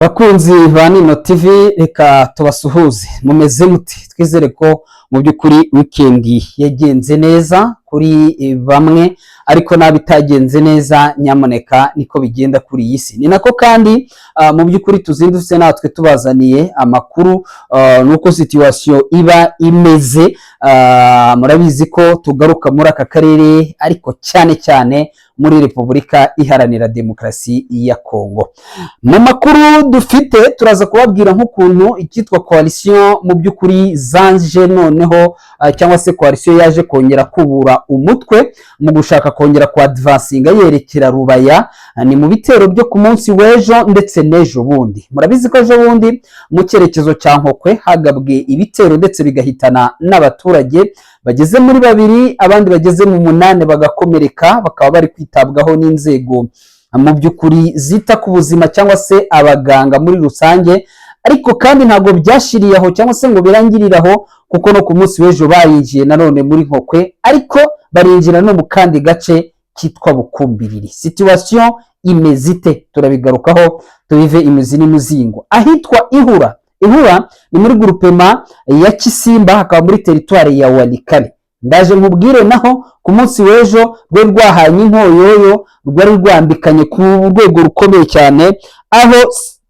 Bakunzi ba Nino TV, reka tubasuhuze. Mumeze muti? Twizere ko mu by'ukuri weekend yagenze neza kuri bamwe, ariko nabi itagenze neza, nyamuneka niko bigenda kuri iyi si. Ni nako kandi mu by'ukuri tuzindutse natwe tubazaniye amakuru nuko situation iba imeze. Murabizi ko tugaruka muri aka karere, ariko cyane cyane muri Repubulika Iharanira Demokarasi ya Kongo. Mu makuru dufite, turaza kubabwira nk'ukuntu icyitwa coalition mu by'ukuri zanje noneho, cyangwa se coalition yaje kongera kubura umutwe mu gushaka kongera kwa advancinga yerekera Rubaya. Ni mu bitero byo ku munsi w'ejo ndetse n'ejo bundi. Murabizi ko ejo bundi mu cyerekezo cya Nkokwe hagabwe ibitero ndetse bigahitana n'abaturage bageze muri babiri, abandi bageze mu munani bagakomereka, bakaba bari kwitabwaho n'inzego mu by'ukuri zita ku buzima cyangwa se abaganga muri rusange. Ariko kandi ntabwo byashiriye aho cyangwa se ngo birangirire aho, kuko no ku munsi w'ejo barinjiye nanone muri Nkokwe, ariko barinjira no mu kandi gace kitwa Bukumbiriri. Situation imeze ite? Turabigarukaho, tubive imizi n'imizingo. Ahitwa Ihura, Ihura ni muri groupement ya Kisimba, hakaba muri territoire ya Walikale. Ndaje nkubwire naho ku munsi w'ejo rwari rwahanye inkoyoyo, rwari rwambikanye ku rwego rukomeye cyane, aho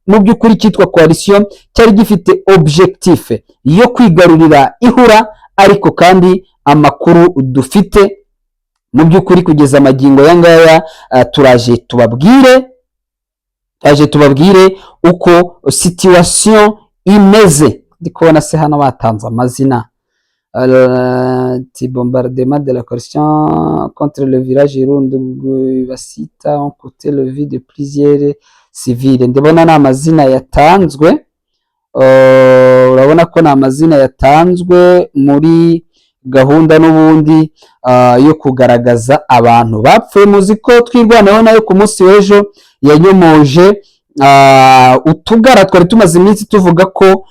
mu by'ukuri cyitwa coalition cyari gifite objectif yo kwigarurira Ihura. Ariko kandi amakuru dufite mu by'ukuri kugeza amagingo aya ngaya, turaje tubabwire uko situation imeze. Ndi kubona se hano batanze amazina. Bombardement de la coalition contre le village Rundu Basita ont coûté le vie de plusieurs civils. Ndabona ni amazina yatanzwe. Urabona ko ni amazina yatanzwe muri gahunda n'ubundi yo kugaragaza abantu bapfuye. Muzi ko Twirwanaho nayo ku munsi w'ejo yanyomoje utugara twari tumaze iminsi tuvuga ko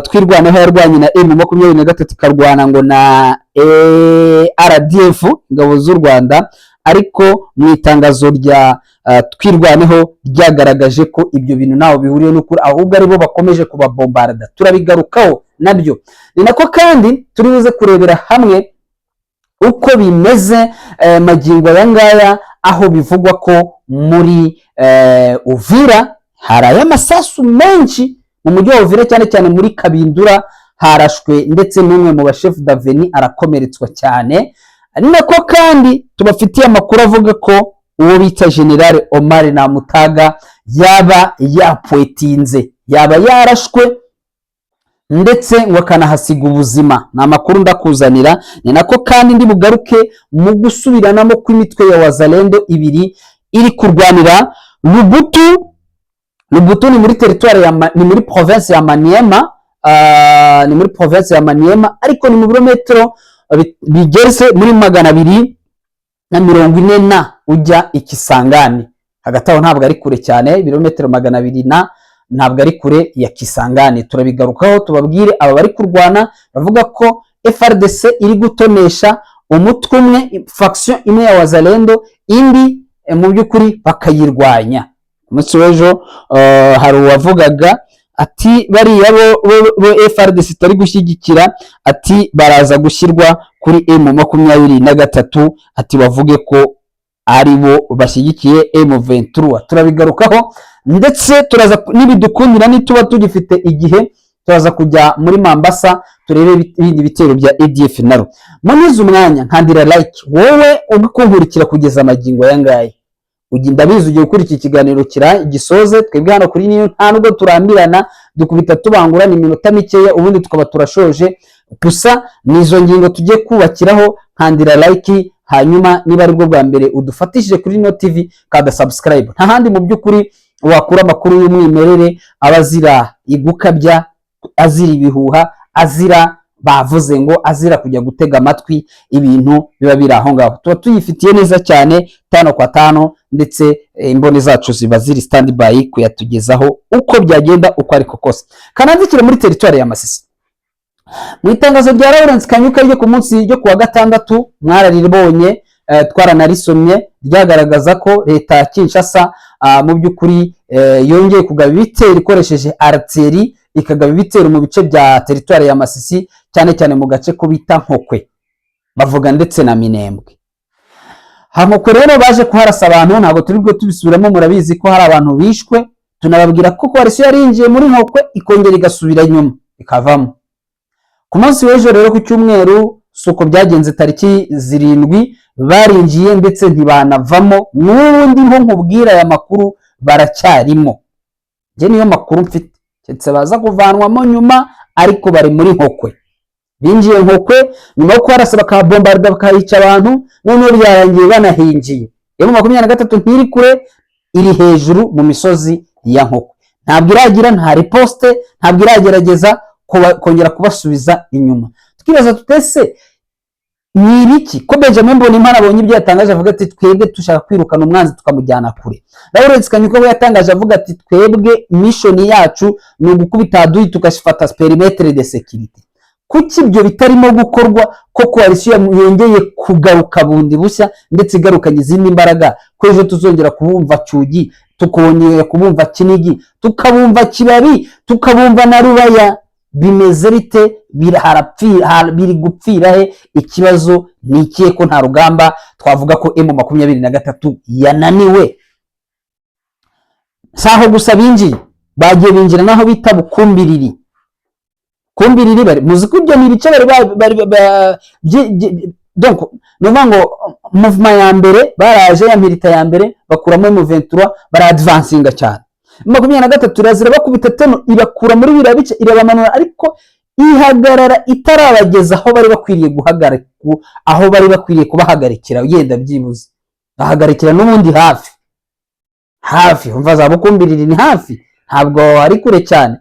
Twirwanaho yarwanye na M23, ikarwana ngo na RDF, ingabo z'u Rwanda. Ariko mu itangazo rya Twirwaneho ryagaragaje ko ibyo bintu ntaho bihuriye n'ukuri, ahubwo aribo bakomeje kubabombarda. Turabigarukaho nabyo. Ni nako kandi turi buze kurebera hamwe uko bimeze magingo aya ngaya, aho bivugwa ko muri Uvira hari ay'amasasu menshi mu mujyi wa Uvira, cyane cyane muri Kabindura harashwe, ndetse n'umwe mu bashefu d'avenue arakomeretswa cyane. Ari nako kandi tubafitiye amakuru avuga ko uwo bita General Omar Namutaga yaba yapwetinze, yaba yarashwe ndetse ngo akanahasiga ubuzima. Ni amakuru ndakuzanira. Ni nako kandi ndi bugaruke mu gusubiranamo kw'imitwe ya Wazalendo ibiri iri kurwanira Lubutu. Lubutu ni muri territoire ya ni muri province ya Maniema, ni muri province ya Maniema, ariko ni mu birometero bigeze muri 240 na ujya i Kisangani. Hagati aho ntabwo ari kure cyane, ibirometero 200 na ntabwo ari kure ya Kisangani. Turabigarukaho, tubabwire aba bari kurwana. Bavuga ko FARDC iri gutonesha umutwe umwe, faction imwe ya Wazalendo, indi mu by'ukuri bakayirwanya. Umunsi w'ejo hari uwavugaga ati bariya bo FARDC itari gushyigikira, ati baraza gushyirwa kuri M23, ati bavuge ko ari bo bashyigikiye M23. Turabigarukaho, ndetse turaza nibidukundira, nituba tugifite igihe, turaza kujya muri Mambasa turebe ibindi bitero bya ADF naro. Munize umwanya, nkandira like wowe ukunkurikira kugeza amagingo aya ngaya. Ndabizi ugiye gukurikira ikiganiro kira gisoze. Twebwe hano kuri niyo nta nubwo turambirana, dukubita tubangura, ni iminota mikeya ubundi tukaba turashoje. Gusa ni izo ngingo tugiye kubakiraho. Nkandira like, hanyuma niba aribwo bwa mbere udufatishije kuri Nino TV, kanda subscribe. Nta handi mu by'ukuri wakura amakuru y'umwimerere aba azira igukabya, azira ibihuha, azira bavuze ngo, azira kujya gutega amatwi ibintu biba biri aho ngaho. Tuba tuyifitiye neza cyane tano kwa tano, ndetse imboni zacu ziba ziri stand by kuyatugezaho uko byagenda uko ariko kose. Kanandikire muri territoire ya Masisi. Mu itangazo rya Lawrence Kanyuka ryo ku munsi ryo kuwa gatandatu, mwararibonye, twaranarisomye, ryagaragaza ko leta ya Kinshasa Mu by'ukuri yongeye kugaba ibitero ikoresheje artillerie, ikagaba ibitero mu bice bya teritwari ya Masisi, cyane cyane mu gace ko bita Nkokwe, bavuga ndetse na Minembwe. Nkokwe rero baje kuharasa abantu, ntabwo turi bwo tubisubiramo, murabizi ko hari abantu bishwe. Tunababwira ko coalition yarinjiye muri Nkokwe, ikongera igasubira inyuma ikavamo. Ku munsi w'ejo rero, ku cyumweru, si uko byagenze. Tariki 7 barinjiye ndetse ntibanavamo. N'ubundi nko nkubwira aya makuru baracyarimo. Njye niyo makuru mfite, keretse baza kuvanwamo nyuma, ariko bari muri Nkokwe. Binjiye Nkokwe nyuma yo kuharasa, bakabombarda, bakahica abantu, noneho byarangiye banahinjiye. M23 ntiri kure, iri hejuru mu misozi ya Nkokwe. Ntabwo iragira nta riposte, ntabwo iragerageza kongera kubasubiza inyuma. Tukibaza tutese ni ibiki ko Benjamin Mbonimpa abonye ibyo yatangaje, avuga ati: "Twebwe dushaka kwirukana umwanzi tukamujyana kure." Lawrence Kanyuka we yatangaje avuga ati: "Twebwe mission yacu ni ugukubita adui, tugafata périmètre de sécurité." Kuki ibyo bitarimo gukorwa, ko coalition yongeye kugaruka bundi bushya, ndetse igarukanye izindi mbaraga, ko ejo tuzongera kubumva Cyugi, tukongera kubumva Kinigi, tukabumva Kibabi, tukabumva na Rubaya? Bimeze bite? Biri gupfira he? Ikibazo ni ikihe, ko nta rugamba twavuga ko M23 yananiwe? Si aho gusa binjiye, bagiye binjira n'aho bita Bukumbiriri. Kumbiriri bari muzi ko ibyo ni ibice bari bari donc ni ukuvuga ngo mouvement ya mbere baraje, ya milita ya mbere, bakuramo M23, baradvansinga cyane. 23 irazira bakubita teno, ibakura muri biriya bice, irabamanura, ariko ihagarara itarabageza aho bari bakwiriye guhagarara, aho bari bakwiriye kubahagarikira. Yenda byibuze bahagarikira n'ubundi hafi hafi. Umva, za Bukumbiriri ni hafi, ntabwo ari kure cyane.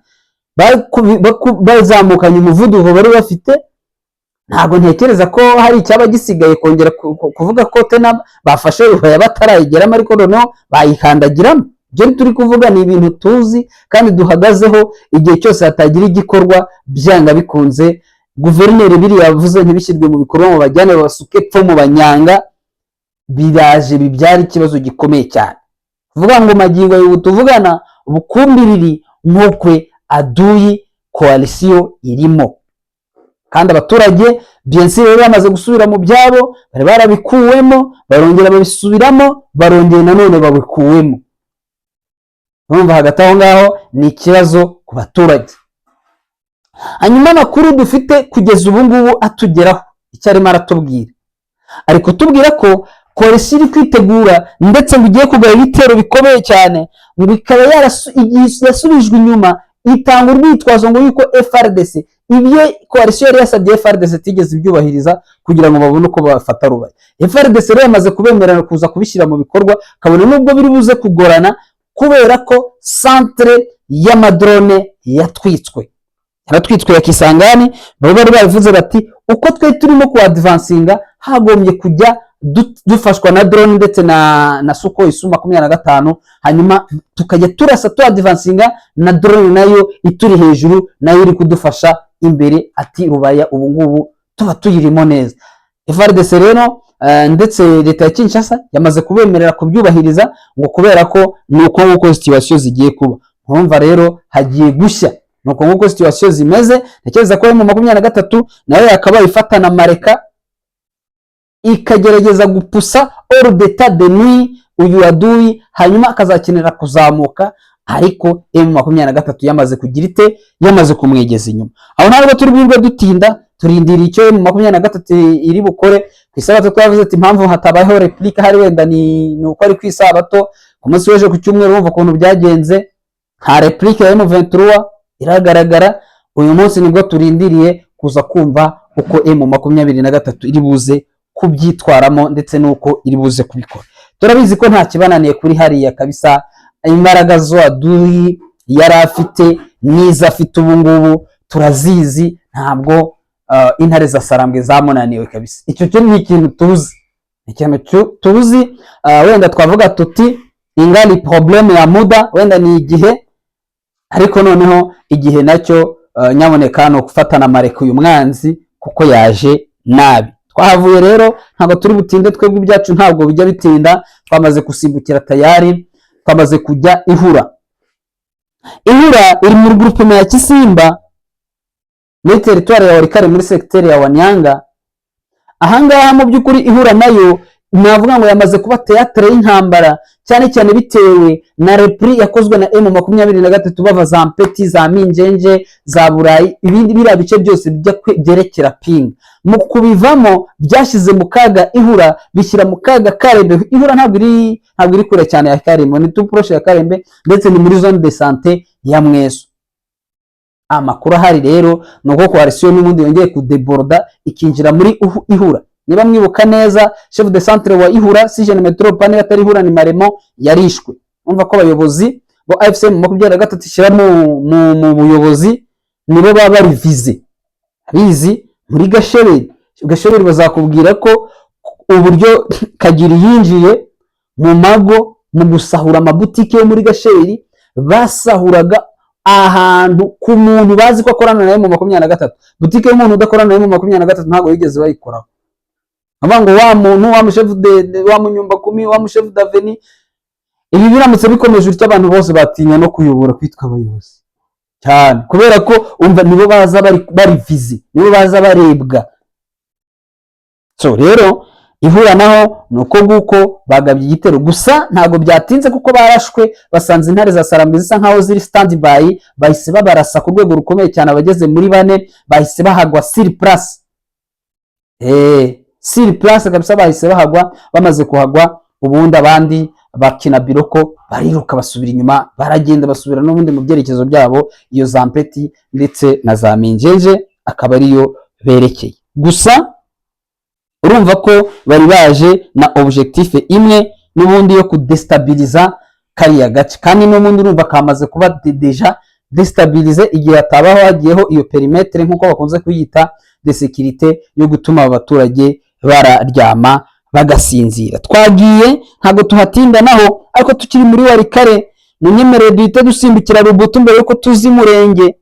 Bazamukanye umuvuduko bari bafite, ntabwo ntekereza ko hari icyaba gisigaye kongera kuvuga ko tena bafashe Rubaya batarayigeramo, ariko noneho bayikandagiramo. Ibyo turi kuvuga ni ibintu tuzi kandi duhagazeho. Igihe cyose hatagira igikorwa, byanga bikunze, guverineri biriya yavuze ntibishyirwe mu bikorwa, ngo bajyane babasuke pfo mu banyanga, biraje bibyara ikibazo gikomeye cyane. Kuvuga ngo magingo ubu tuvugana, Bukumbiriri, Nkokwe, adui coalition irimo, kandi abaturage bien sûr rero bamaze gusubira mu byabo. Bari barabikuwemo, barongera babisubiramo, barongera nanone babikuwemo. Urumva hagati aho ngaho ni ikibazo ku baturage. Hanyuma amakuru dufite kugeza ubu ngubu atugeraho, icyo arimo aratubwira, ari kutubwira ko coalition iri kwitegura, ndetse ngo igiye kugaba ibitero bikomeye cyane, ngo ikaba igihe yasubijwe inyuma itanga urwitwazo ngo yuko FARDC, ibyo coalition yari yasabye FARDC itigeze ibyubahiriza kugira ngo babone uko bafata Rubaya. FARDC rero yamaze kubemerera kuza kubishyira mu bikorwa, kabone nubwo biri buze kugorana, kubera ko centre y'amadrone yatwitswe, yaratwitswe ya Kisangani. Bari bari babivuze bati: "Uko twe turimo kuadvansinga, hagombye kujya dufashwa na drone ndetse na Sukhoi Su 25, hanyuma tukajya turasa tuadvansinga na drone nayo ituri hejuru, nayo iri kudufasha imbere." Ati: "Rubaya ubu ngubu tuba tuyirimo neza." FARDC rero ndetse leta ya Kinshasa yamaze kubemerera kubyubahiriza, ngo kubera ko ni uko nguko situation zigiye kuba. Nkumva rero hagiye gushya. Ni uko nguko situation zimeze. Ntekereza ko M23 nayo yakabaye ifatana mareka, ikagerageza gupusa hors d'état de nuire uyu adui, hanyuma akazakenera kuzamuka, ariko M23 yamaze kugira ite? Yamaze kumwegeza inyuma. Aho ntabwo turi bwirwe dutinda, turindira icyo M23 iri bukore. Ku isabato twavuze ati impamvu hatabayeho réplique hari wenda ni uko ari ku isabato. Ku munsi w'ejo ku cyumweru, wumva ukuntu byagenze, nta réplique ya M23 iragaragara. Uyu munsi nibwo turindiriye kuza kumva uko M23 iri buze kubyitwaramo, ndetse n'uko iri buze kubikora. Turabizi ko nta kibananiye kuri hariya kabisa. Imbaraga zo adui yari afite n'izo afite ubu ngubu turazizi. Ntabwo intare za Sarambwe zamunaniwe kabisa. Icyo cyo ni ikintu tuzi, ikintu tuzi. Wenda twavuga tuti ingali problème ya muda, wenda ni igihe, ariko noneho igihe nacyo nyamuneka ni ugufatana amareka uyu mwanzi, kuko yaje nabi. Twahavuye rero, ntabwo turi butinde. Twebwe ibyacu ntabwo bijya bitinda, twamaze gusimbukira tayari. Twamaze kujya Ihura. Ihura iri muri groupement ya Kisimba, muri territoire ya Walikale, muri secteur ya Wanyanga. Ahangaha mu by'ukuri Ihura nayo navuga ngo yamaze kuba théâtre y'intambara, cyane cyane bitewe na repli yakozwe na M23, bava za Mpeti, za Minjenje, za Burayi, ibindi biriya bice byose bijya byerekera Pinga. Mu kubivamo byashyize mu kaga Ihura, bishyira mu kaga Karembe. Ihura ntabwo iri kure cyane ya Karembe, ni tout proche ya Karembe, ndetse ni muri zone de santé ya Mweso. Amakuru ahari rero ni uko coalition n'ubundi yongeye kudébordа, ikinjira muri Ihura. Niba mwibuka neza, chef de centre wa Ihura, si je ne me trompe pas, niba atari Ihura ni Maremo, yarishwe. Umva ko abayobozi bo AFC M23 ishyira mu buyobozi nibo baba bari visés. Abizi muri Gasheberi, Gasheberi bazakubwira ko uburyo Kagiri yinjiye mu mago mu gusahura amabutike yo muri Gasheberi, basahuraga ahantu ku muntu bazi ko akorana nawe mu 23. Butike y'umuntu udakorana nawe mu 23 ntabwo yigeze bayikoraho. Avuga ngo wa muntu wa mushefu wa munyumba kumi, wa mushefu d'avenue. Ibi biramutse bikomeje utyo, abantu bose batinya no kuyobora, kwitwa abayobozi cyane, kubera ko umva nibo baza bari visés, nibo baza barebwa. So rero Ihura naho ni uko nguko bagabye igitero, gusa ntabwo byatinze kuko barashwe, basanze intare za Sarambwe zisa nkaho ziri stand by, bahise babarasa ku rwego rukomeye cyane. Abageze muri bane bahise bahagwa sur place, sur place kabisa bahise bahagwa. Bamaze kuhagwa, ubundi abandi bakina biroko, bariruka, basubira inyuma, baragenda, basubira n'ubundi mu byerekezo byabo, iyo za Mpeti ndetse na za Minjenje akaba ariyo berekeye. Gusa urumva ko bari baje na objectif imwe n'ubundi yo kudéstabiliza kariya gace, kandi n'ubundi urumva kamaze kuba déjà déstabilisé igihe hatabaho hagiyeho iyo périmètre, nk'uko bakunze kuyita, de sécurité, yo gutuma aba baturage bararyama bagasinzira. Twagiye, ntabwo tuhatinda naho, ariko tukiri muri Walikale, munyemerere duhite dusimbukira Rubutu mbere yuko tuzi Murenge.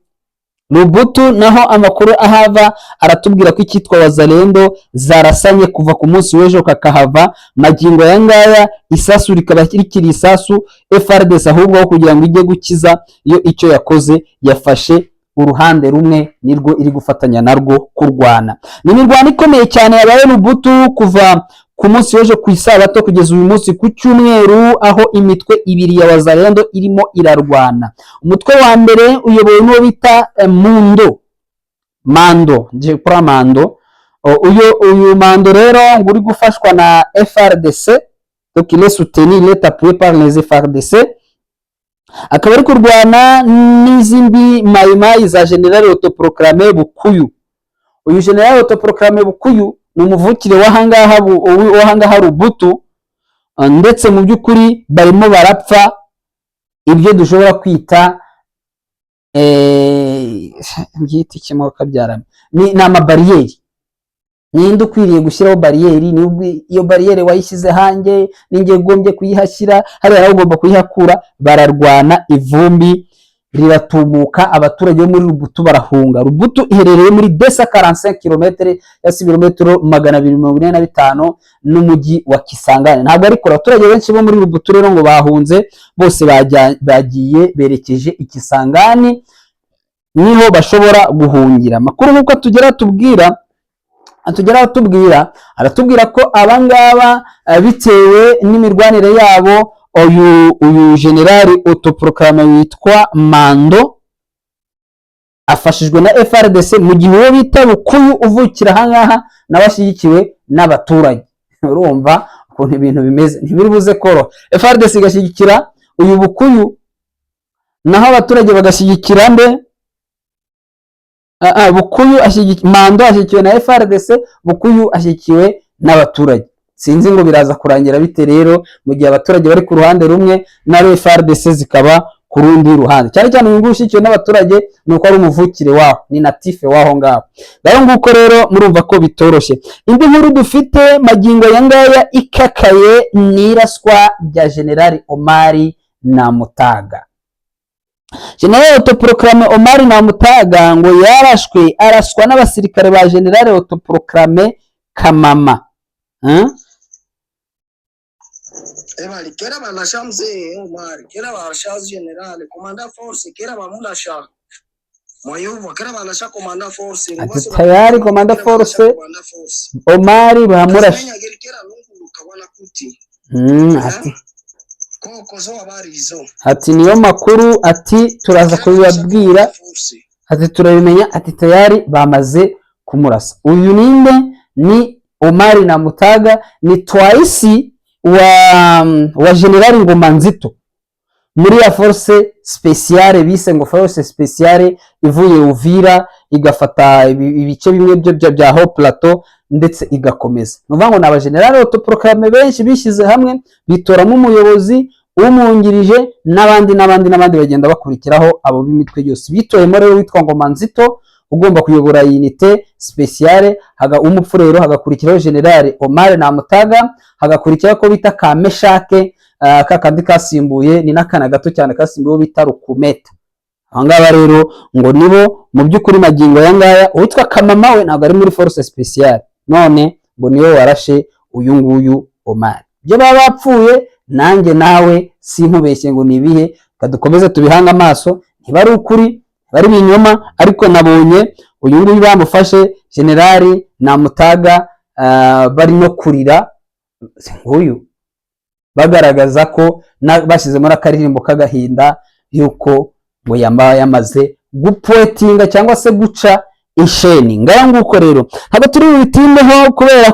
Rubutu naho amakuru ahava aratubwira ko icyitwa Wazalendo zarasanye kuva ku munsi w'ejo kakahava. Magingo aya ngaya isasu rikaba rikiri isasu. FARDC ahubwo aho kugira ngo ijye gukiza yo, icyo yakoze yafashe uruhande rumwe, nirwo iri gufatanya narwo kurwana. Ni imirwano ikomeye cyane yabaye Rubutu kuva ku munsi w'ejo ku isabato kugeza uyu munsi ku cyumweru, aho imitwe ibiri ya Wazalendo irimo irarwana. Umutwe wa mbere uyobowe n'uwo bita Mundo Mando, ngiye kuri Mando. Uyu Mando rero ngo uri gufashwa na FARDC, donc il est soutenu, il est appuyé par les FARDC, akaba ari kurwana n'izindi mayimayi za général autoproclamé Bukuyu. Uyu général autoproclamé Bukuyu ni umuvukire w'ahangaha Rubutu, ndetse mu by'ukuri barimo barapfa ibyo dushobora kwita, mbyita iki mo kabyarana, ni amabariyeri. Ninde ukwiriye gushyiraho bariyeri? Iyo bariyeri wayishyize hanjye, ninjye ugombye kuyihashyira, hariya nawe ugomba kuyihakura. Bararwana, ivumbi riratumuka, abaturage bo muri Rubutu barahunga. Rubutu iherereye muri 245 km, ya ibirometero 245 n'umujyi wa Kisangani, ntabwo ari kure. Abaturage benshi bo muri Rubutu rero ngo bahunze bose, bagiye berekeje i Kisangani, niho bashobora guhungira. Amakuru nk'uko tugera tubwira atugeraho atubwira, aratubwira ko abangaba, bitewe n'imirwanire yabo, uyu generali autoproclamé witwa Mando afashijwe na FARDC, mu gihe uwo bita Bukuyu uvukira ahangaha nawe ashyigikiwe n'abaturage. Urumva ukuntu ibintu bimeze, ntibiri buze koroha. FARDC igashyigikira uyu Bukuyu, naho abaturage bagashyigikira nde? Bukuyu Mando ashyigikiwe na FARDC, Bukuyu ashyigikiwe n'abaturage. Sinzi ngo biraza kurangira bite rero mu gihe abaturage bari ku ruhande rumwe na FARDC zikaba ku rundi ruhande. Cyane cyane uyu nguyu ushyigikiwe n'abaturage ni uko ari umuvukire waho, ni natif waho ngaho. Ngaho nguko rero murumva ko bitoroshye. Indi nkuru dufite magingo aya ngaya ikakaye ni iraswa rya Generali Omari Namutaga. General autoproclamé Omar Namutaga ngo yarashwe, araswa n'abasirikare ba General autoproclamé Kamama. Ebali kera balasha mzee Omar, kera balasha général commandant force, kera bamulasha Mwayuva, kera balasha commandant force. Ati tayari commandant force Omari bamurashe. Kera lungu kabona kuti. Ati koko zo abarizo. Ati niyo makuru, ati turaza kubibabwira, ati turabimenya, ati tayari bamaze kumurasa. Uyu ninde? Ni Omari na Mutaga, ni twaisi wa General Ngoma Nzito muri ya force spéciale bise ngo force spéciale ivuye Uvira igafata ibice bimwe byo bya Haut Plateau ndetse igakomeza. Ni ukuvuga ngo ni abagenerali autoproclamés benshi bishyize hamwe, bitoramo umuyobozi umwungirije n'abandi n'abandi n'abandi bagenda bakurikiraho, abo b'imitwe yose. Bitoyemo rero witwa Ngoma Nzito ugomba kuyobora unité spéciale haga umupfurero, hagakurikiraho General Omar Namutaga, hagakurikiraho ko bita Kameshake, ka kandi kasimbuye, ni n'akana gato cyane kasimbuye uwo bita Rukumeta. Aba ngaba rero ngo nibo mu by'ukuri magingo aya ngaya. Uwitwa Kamama we ntabwo ari muri force spéciale, none ngo niwe warashe uyu nguyu Omar. Ibyo baba bapfuye nanjye nawe sinkubeshye ngo ni ibihe, reka dukomeze tubihange amaso, ntiba ari ukuri, ntiba ari ibinyoma. Ariko nabonye uyu nguyu bamufashe, Generali Namutaga, bari no kurira nguyu, bagaragaza ko bashyizemo n'akaririmbo k'agahinda yuko ngo yamba yamaze gupoetinga cyangwa se guca isheni. Ngaya nguko rero, ntabwo turi bubitindeho kubera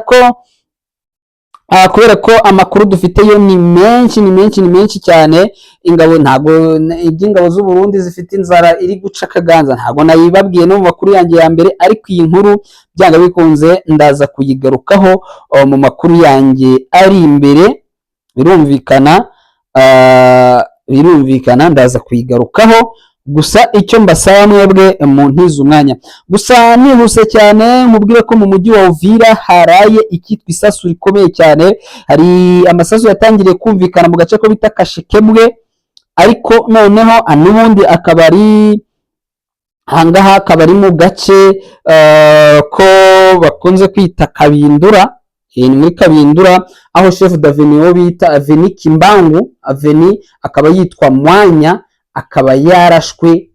ko amakuru dufite yo ni menshi, ni menshi, ni menshi cyane. Ingabo ntabwo iby'ingabo z'u Burundi zifite inzara iri guca akaganza ntabwo nayibabwiye no mu makuru yanjye ya mbere, ariko iyi nkuru byanga bikunze ndaza kuyigarukaho mu makuru yanjye ari imbere. Birumvikana ndaza kuyigarukaho. Gusa icyo mbasaba mwebwe mu ntize umwanya gusa nihuse cyane, nkubwire ko mu mujyi wa Uvira haraye icyitwa isasu rikomeye cyane. Hari amasasu yatangiriye kumvikana mu gace ko bita Kashikebwe, ariko noneho n'ubundi akaba ari ahangaha, akaba ari mu gace ko bakunze kwita Kabindura. Ni muri Kabindura aho chef d'avenue wo bita Avenue Kimbangu, Avenue akaba yitwa Mwanya, akaba yarashwe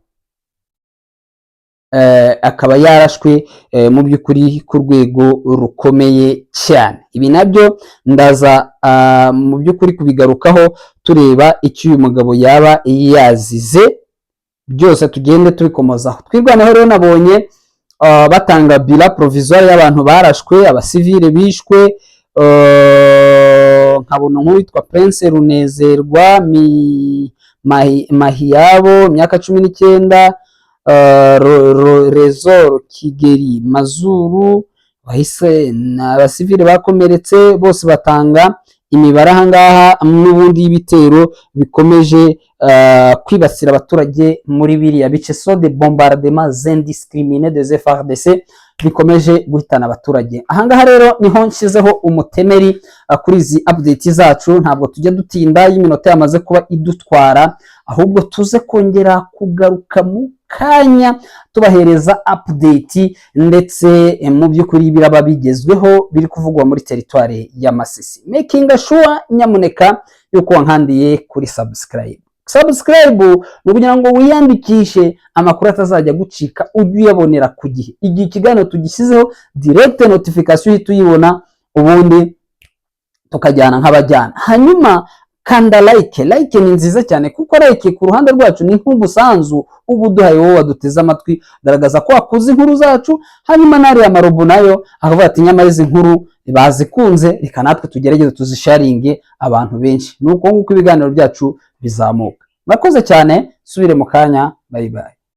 mu by'ukuri ku rwego rukomeye cyane. Ibi nabyo ndaza mu by'ukuri kubigarukaho, tureba icyo uyu mugabo yaba yazize, byose tugende tubikomozaho. Twirwaneho rero nabonye batanga bilan provisoire y'abantu barashwe, abasivile bishwe, nkabona nk'uwitwa Prince Runezerwa Mahiyabo, imyaka 19, Rezoro Kigeri Mazuru wahise, ni abasivile bakomeretse bose. Batanga imibare ahangaha n'ubundi y'ibitero bikomeje kwibasira abaturage muri biriya bice, so de bombardements indiscriminés des FARDC bikomeje guhitana abaturage. Ahangaha rero niho nshyizeho umutemeri kuri izi update zacu. Ntabwo tujya dutinda iyo iminota yamaze kuba idutwara, ahubwo tuze kongera kugaruka mu kanya tubahereza update ndetse mu by'ukuri biraba bigezweho biri kuvugwa muri teritwari ya Masisi. Making sure nyamuneka yuko wankandiye kuri subscribe. Subscribe ni ukugira ngo wiyandikishe, amakuru atazajya gucika, ujye uyabonera ku gihe. Igihe ikiganiro tugishyizeho, direct notification uhita uyibona, ubundi tukajyana nk'abajyana. Hanyuma kanda like. Like ni nziza cyane, kuko like ku ruhande rwacu ni nk'umusanzu uba uduhaye wowe waduteze amatwi, garagaza ko wakuze inkuru zacu. Hanyuma n'ariya marobo nayo akavuga ati nyamara izi nkuru bazikunze, reka natwe tugerageze tuzisharinge abantu benshi. Ni uko nguko ibiganiro byacu bizamuka. Murakoze cyane, subire mu kanya. Bye bye.